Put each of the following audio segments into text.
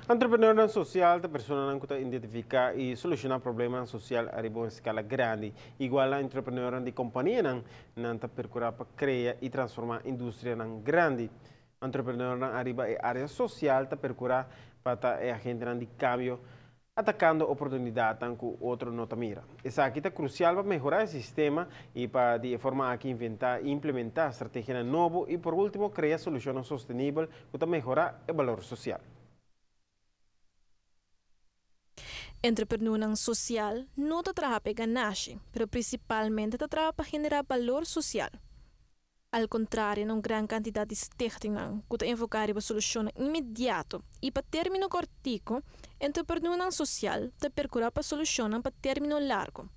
Entrepreneurnan social ta personanan cu ta identifica y soluciona problemanan social ariba un escala grandi. Igual na entrepreneurnan di companianan, nan ta percura pa crea y transforma industrianan grandi. Entrepreneurnan ariba e area social ta percura pa ta e agentenan di cambio atacando oportunidadnan cu otro no ta mira. Esaki ta crucial pa mehora e sistema y pa di e forma aki inventa y implementa strategianan nobo y por ultimo crea solucionnan sostenibel cu ta mehora e balor social. Entrepreneurnan social no ta traha pa e ganashi, pero principalmente ta traha pa genera balor social. Al contrario na un gran cantidad di stichtingnan cu ta enfoca riba solucionnan inmediato y pa termino cortico, entrepreneurnan social ta percura pa solucionnan pa termino largo.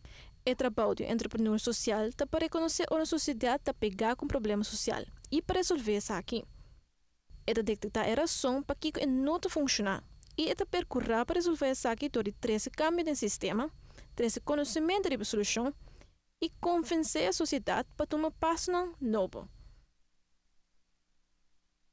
E trabou di un entrepreneur social ta pa reconoce ora un sociedad ta pega cu un problema social y pa resolve esaki. E ta detektá e rason pakiko e no ta funshoná i e ta perkurá pa resolvé esaki dor di trese kambio den sistema, trese konosementu riba solushon i konvensé e sosiedat pa tuma pasonan nobo.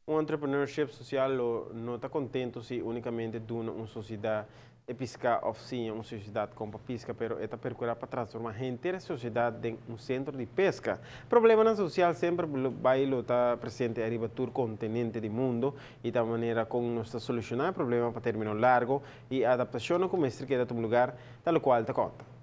Un entrepreneurship sosial lo no ta kontentu si únikamente duna un sosiedat e piská òf siña un sosiedat kon pa piska, pero e ta perkurá pa transformá henter e sosiedat den un sentro di peska. Problemanan sosial semper bai lo ta presente ariba tur kontinente di mundu i ta manera kon nos ta solushoná e problema pa término largo i adaptashonnan ku mester keda tuma lugar ta lokual ta konta.